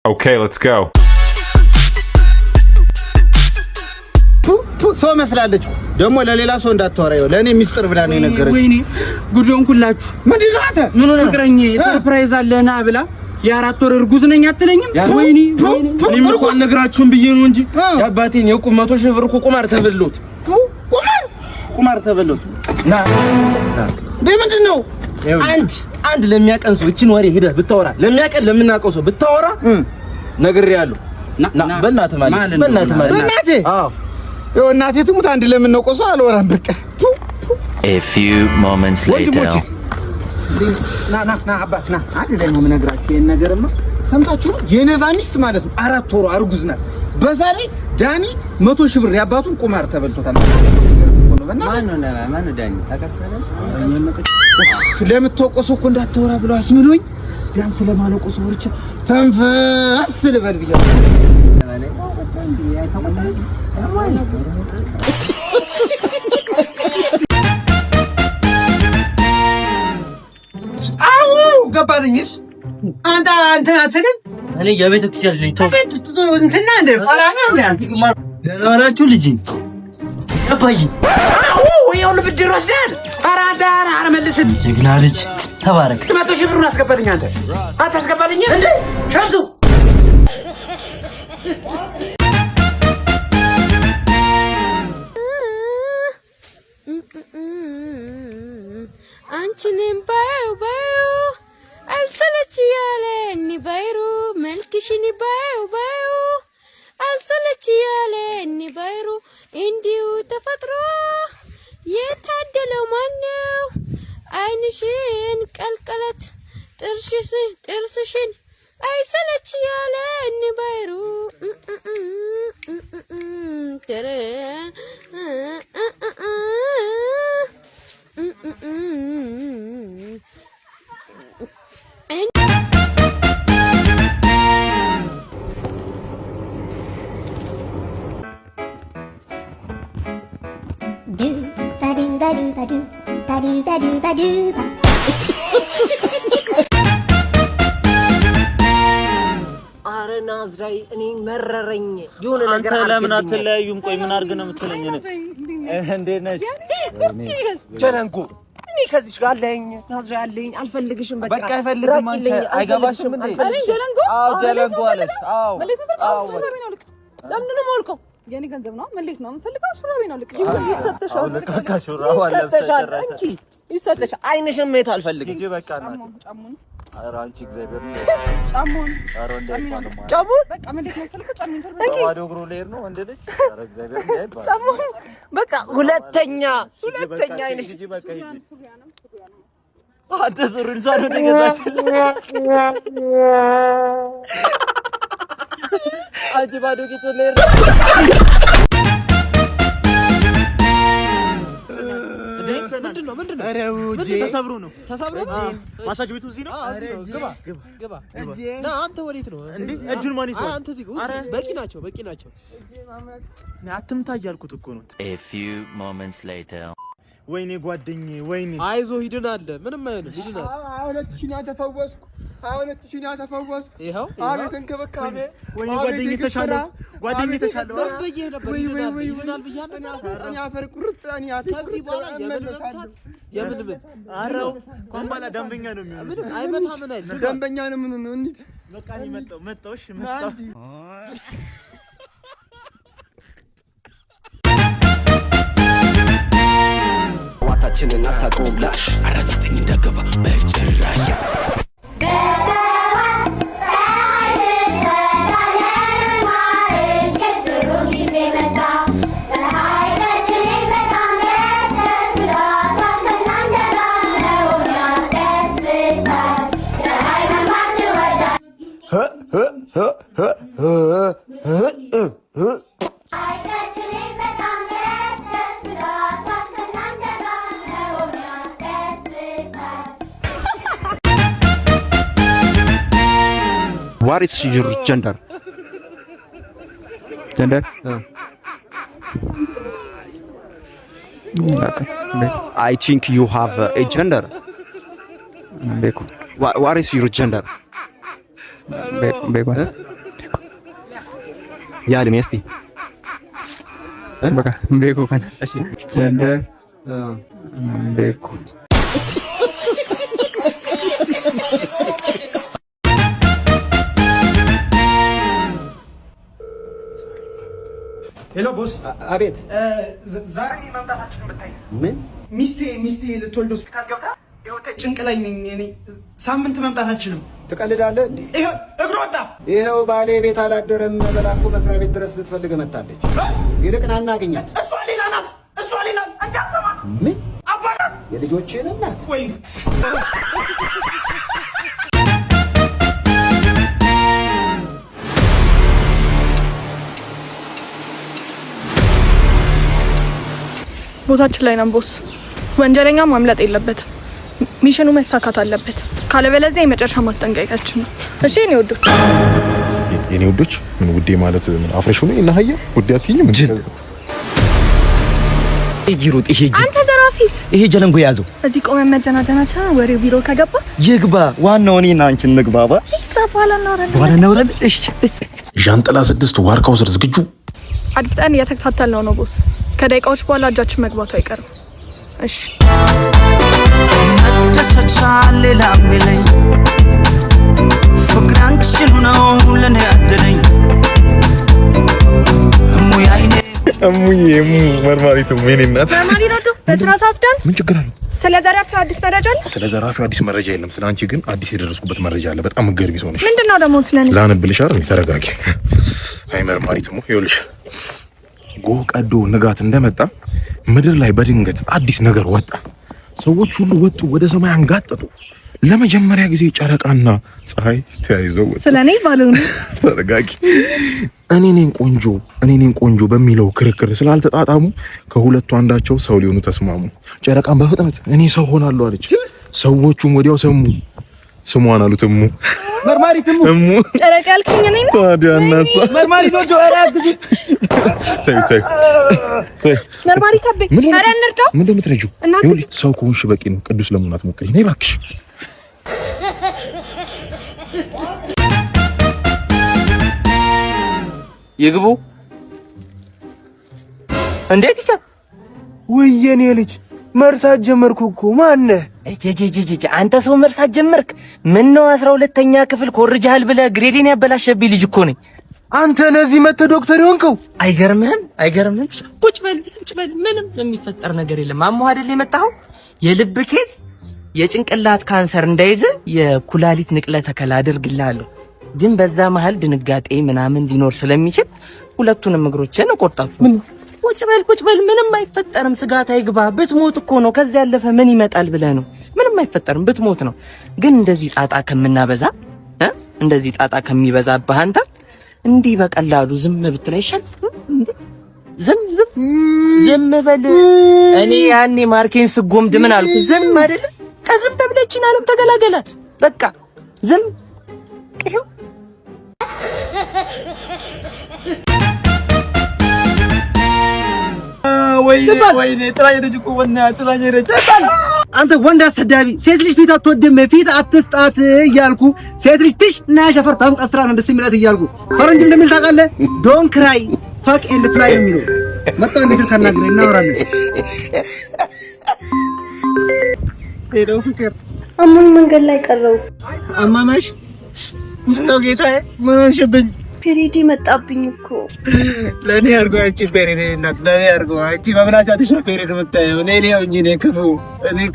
Okay, let's go. ሰው መስላለች ደግሞ ለሌላ ሰው እንዳታወራ፣ ይኸው ለእኔ ሚስጥር ብላ ነው የነገረችው። ወይኔ ጉድ ሆንኩላችሁ። ምንድን ነው አንተ? ምን ሆነ? ፍቅረኛዬ surprise አለና ብላ የ4 ወር እርጉዝ ነኝ አትለኝም? ወይኔ ወይኔ። እኔም እኮ አልነግራችሁም ብዬ ነው እንጂ የአባቴን የቁም 100,000 ብር እኮ ቁማር ተበሎት። ቁማር? ቁማር ተበሎት። ና። እንዴ፣ ምንድን ነው? አንድ ለሚያቀን ሰው እቺን ወሬ ሄደህ ብታወራ፣ ለሚያቀን ለምናውቀው ሰው ብታወራ ነግሬሃለሁ። ና፣ በእናትህ ማለት በእናትህ ማለት። በእናትህ? አዎ። ይኸው እናቴ ትሙት አንድ ለምናውቀው ሰው አልወራም። በቃ። A few moments later. ወንድሞቼ፣ ና ና ና አባት ና። አንድ ላይ ነው የምነግራችሁ። ይሄን ነገርማ ሰምታችሁ ነው። የነባ ሚስት ማለት ነው 4 ወሯ እርጉዝ ናት። በዛ ላይ ዳኒ 100,000 ብር የአባቱን ቁማር ተበልቶታል። ለምታውቀው ሰው እኮ እንዳታወራ ብሎ አስምሎኝ ቢያንስ ለማለቆ ሰው ወርቼ ተንፈስ ልበል ብያለሁ። አው ገባልኝስ። አንተ አንተ አትልም። እኔ የቤተ ክርስቲያን ልጅ ነኝ። ተው። እንትና እንደ ፈራ ነው እንደ አንተ። ደህና ዋላችሁ ልጅ አባዬ። አው ይኸውልህ ብድር ወስደሃል። ኧረ አንተ ኧረ መልስን። ጀግና ልጅ ተባረክ። 100,000 ብሩን አስገባልኝ። አንተ አታስገባልኝ እንዴ ሸምሱ? አንቺንም ባየው ባየው አልሰለች ያለ እኒ ባይሩ መልክሽን ባየው ባየው አልሰለች ያለ እኒ ባይሩ እንዲሁ ተፈጥሮ የታደለው ማነው? ዓይንሽን ቀልቀለት ጥርስሽን አይሰለች ያለ እኒ ባይሩ። Do ba do ba do ba do ba do ba do ba do ba. አረ ናዝራይ፣ እኔ መረረኝ። የሆነ አንተ ነገር ለምን አድርግልኝ። አትለያዩም? ቆይ ምን አድርግ ነው የምትለኝ? እኔ እንዴት ነሽ? ጀለንጎ። እኔ ከዚች ጋር አለኝ ናዝራይ አለኝ። አልፈልግሽም። በቃ። በቃ አይፈልግም። አንቺ ራቂልኝ። አይገባሽም እንዴ? ጀለንጎ። አዎ ጀለንጎ አለች። አዎ አዎ። ለምንድን ነው የማወልቀው? የኔ ገንዘብ ነው። መሌት ነው የምፈልገው። ሹራቤ ነው ልቅ ይሰጥሻል። ልቃካ ሹራብ አለብሰ ይሰጥሻል። ጨረሰ። እንኪ ይሰጥሻል። አይንሽን ማየት አልፈልግም። ሂጂ በቃ እናቴ። ጫሙን። ኧረ አንቺ እግዚአብሔር ጫሙን። ኧረ እንዳይባልም። ጫሙን። በቃ መሌት ነው የምፈልገው። ጫሙን ፈልገው። በባዶ እግሩ ልሄድ ነው ወንድ ልጅ። ኧረ እግዚአብሔር እንዳይባል። ጫሙን በቃ ሁለተኛ ሁለተኛ አይንሽ ሂጂ በቃ ሂጂ። አንተ ሱሪን ሳልሆን የገዛችልህ አንቺ ባዶ ቂጥ ልሄድ ነው። ምንድን ነው? ምንድን ነው? ተሰብሮ ነው። ተሰብሮ ነው? ማሳጅ ቤቱ እዚህ ነው። ግባ ግባ። ና አንተ ወዴት ነው እንዴ? እጁን ማን ይዟል? አንተ እዚህ ውስጥ በቂ ናቸው፣ በቂ ናቸው። አትምታ እያልኩት እኮ ነው። A few moments later. ወይኔ ጓደኛዬ፣ ወይኔ። አይዞህ ይድናል። ምንም አይሆንም፣ ይድናል። 22,000 ነው ተፈወስኩ። 22,000 ነው ተፈወስኩ። ይኸው። አቤት እንክብካቤ! ወይኔ ጓደኛዬ ተሻለው፣ ጓደኛዬ ተሻለው። ብዬህ ነበር፣ ይድናል፣ ይድናል ብያለሁ። እኔ አፈር ቁርጥ እኔ አፌ ከዚህ በኋላ የምን መምታት የምን ምን አረው እንኳን በኋላ ደንበኛ ነው የሚሆነው። ምንም አይመታ ምን አይል። ደንበኛ ነው። ምን ነው እንሂድ። በቃ እኔ መጣሁ መጣሁ። እሺ መጣሁ። ዋታችንን አታውቀውም ላሽ 49 እንዳገባ በጭራሽ። ጥሩ ጊዜ መጣ። ፀሐይ ቀጭኔ በጣም ደስ ብሏታል። ከእናንተ ጋር መሆን ያስደስታል። ፀሐይ መማር ትወዳለች። ፀሐይ ቀጭኔ በጣም ደስ ብሏታል። ከእናንተ ጋር መሆን ያስደስታል። What is your gender? Gender? I think you have a gender. Beeku. What is your gender? Beeku. Beeku. Yaali mee እስቲ። Bakka hin beeku kana. እሺ። Hin beeku. Hello boss። አቤት። ዛሬ መምጣታችንን ብታይ። ምን? ሚስቴ ልትወልድ ሆስፒታል ገብታ ይኸው ጭንቅ ላይ ነኝ እኔ። ሳምንት መምጣት አልችልም። ትቀልዳለህ እንዴ? ይኸው እግሩ ወጣ። ይኸው ባሌ ቤት አላደረም ብላ እኮ መስሪያ ቤት ድረስ ልትፈልግ መጣለች። ይልቅ ና እናግኛት። እሷ ሌላ ናት፣ እሷ ሌላ እንዳሰማት። ምን? አባራት የልጆችህን እናት? ወይ። ቦታችን ላይ ነን boss። ወንጀለኛ ማምለጥ የለበትም። Mission ኑ መሳካት አለበት። ካለበለዚያ የመጨረሻ ማስጠንቀቂያችን ነው። እሺ የኔ ውዶች። የኔ ውዶች ምን ውዴ ማለት ምን አፍረሽ ነው? እና ሀያ ውዴ አትይኝም እንዴ? ይሩጥ ይሄ አንተ ዘራፊ! ይሄ ጀለንጎ የያዘው። እዚህ ቆመን መጀናጀናችን ወሬው ቢሮ ከገባ ይግባ። ዋናው እኔና አንቺ እንግባባ። ይዛ በኋላ እናወራለን። በኋላ እናወራለን። እሺ። ዣንጥላ 6 ዋርካው ስር ዝግጁ። አድፍጠን እየተከታተልነው ነው boss። ከደቂቃዎች በኋላ እጃችን መግባቱ አይቀርም። እሺ። መደሰቻ ሌላ የሚለኝ ፍቅር አንቺኑ ነው ለኔ ያደለኝ እሙዬ አይኔ። እሙዬ፣ እሙ መርማሪቱ የኔ እናት። መርማሪ ረዱ፣ በስራ ሰዓት ዳንስ? ምን ችግር አለው? ስለ ዘራፊው አዲስ መረጃ አለ? ስለ ዘራፊው አዲስ መረጃ የለም። ስለ አንቺ ግን አዲስ የደረስኩበት መረጃ አለ። በጣም ገርሚ ሰው ነሽ። ምንድን ነው ደግሞ ስለኔ? ላነብልሽ አይደል? ተረጋጊ። አይ መርማሪት እሙ፣ ይኸውልሽ ጎህ ቀዶ ንጋት እንደመጣ ምድር ላይ በድንገት አዲስ ነገር ወጣ። ሰዎች ሁሉ ወጡ፣ ወደ ሰማይ አንጋጠጡ። ለመጀመሪያ ጊዜ ጨረቃና ፀሐይ ተያይዘው ወጡ። ስለ እኔ ባልሆነ። ተረጋጊ። እኔ ነኝ ቆንጆ፣ እኔ ነኝ ቆንጆ በሚለው ክርክር ስላልተጣጣሙ ከሁለቱ አንዳቸው ሰው ሊሆኑ ተስማሙ። ጨረቃን በፍጥነት እኔ ሰው ሆናለሁ አለች። ሰዎቹም ወዲያው ሰሙ። ስሟን አሉት እሙ። መርማሪ ትሙ። እሙ። ጨረቃ ያልከኝ እኔ ነው? ታዲያ እናሳ መርማሪ ዶዶ፣ ኧረ አግዙ! ተይ ተይ ተይ። መርማሪ ከቤ፣ ኧረ እንርዳው። ምንድን ነው የምትረጂው? እናንተ ይኸውልሽ ሰው ከሆንሽ በቂ ነው። ቅዱስ ለመሆን አትሞክሪ። ነይ እባክሽ። ይግቡ። እንዴት ይቻል? ውይ የኔ ልጅ፣ መርሳት ጀመርኩ እኮ፣ ማነህ? እጅ፣ አንተ ሰው መርሳት ጀመርክ? ምን ነው 12ኛ ክፍል ኮርጃል ብለህ grade ኤን ያበላሸብኝ ልጅ እኮ ነኝ። አንተ ነዚህ መተህ ዶክተር የሆንከው? አይገርምህም? አይገርምህም? ቁጭ በል ቁጭ በል። ምንም የሚፈጠር ነገር የለም። አሞህ አይደል የመጣኸው? የልብ case፣ የጭንቅላት ካንሰር እንዳይዝ የኩላሊት ንቅለ ተከላ አድርግልሃለሁ። ግን በዛ መሀል ድንጋጤ ምናምን ሊኖር ስለሚችል ሁለቱንም እግሮችን እቆርጣችሁ። ቁጭ በል ቁጭ በል። ምንም አይፈጠርም። ስጋት አይግባ። ብትሞት እኮ ነው። ከዚያ ያለፈ ምን ይመጣል ብለህ ነው? ምንም አይፈጠርም። ብትሞት ነው። ግን እንደዚህ ጣጣ ከምናበዛ እ እንደዚህ ጣጣ ከሚበዛብህ አንተ እንዲህ በቀላሉ ዝም ብትል አይሻልም? ዝም ዝም ዝም በል። እኔ ያኔ ማርኬን ስጎምድ ምን አልኩ? ዝም አይደለ? ከዝም በብለችን አለም ተገላገላት። በቃ ዝም ይኸው። ወይኔ ወይኔ፣ ጥላኝ ሄደች እኮ በእናትህ፣ ጥላኝ ሄደች። አንተ ወንድ አሰዳቢ፣ ሴት ልጅ ፊት አትወድም፣ ፊት አትስጣት እያልኩ፣ ሴት ልጅ ትሽ እና ሸፈር ታምቀስራ ነው ደስ የሚላት እያልኩ፣ ፈረንጅም እንደሚል ታውቃለህ? Don't cry, fuck and fly ነው የሚለው። መጣ እንደ ስልክ አናግረኝ፣ እናወራለን። Hello ፍቅር። አሞኝ መንገድ ላይ ቀረው። አማማሽ? ምነው ጌታዬ፣ ምን ሆንሽብኝ? Period መጣብኝ እኮ። ለእኔ አድርጎ አንቺ period እናት፣ ለእኔ አድርጎ አንቺ በምናሳትሽ ነው period የምታየው። እኔ ሊያው እንጂ እኔ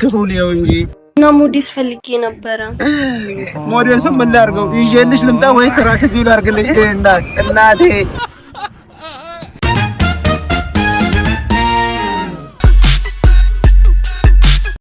ክፉ ሊያው እንጂ። እና ሞዴስ ፈልጌ ነበረ። ሞዴሱን ምን ላድርገው? ይዤልሽ ልምጣ ወይስ ራስሽ እዚሁ ላድርግልሽ? እናት እናቴ።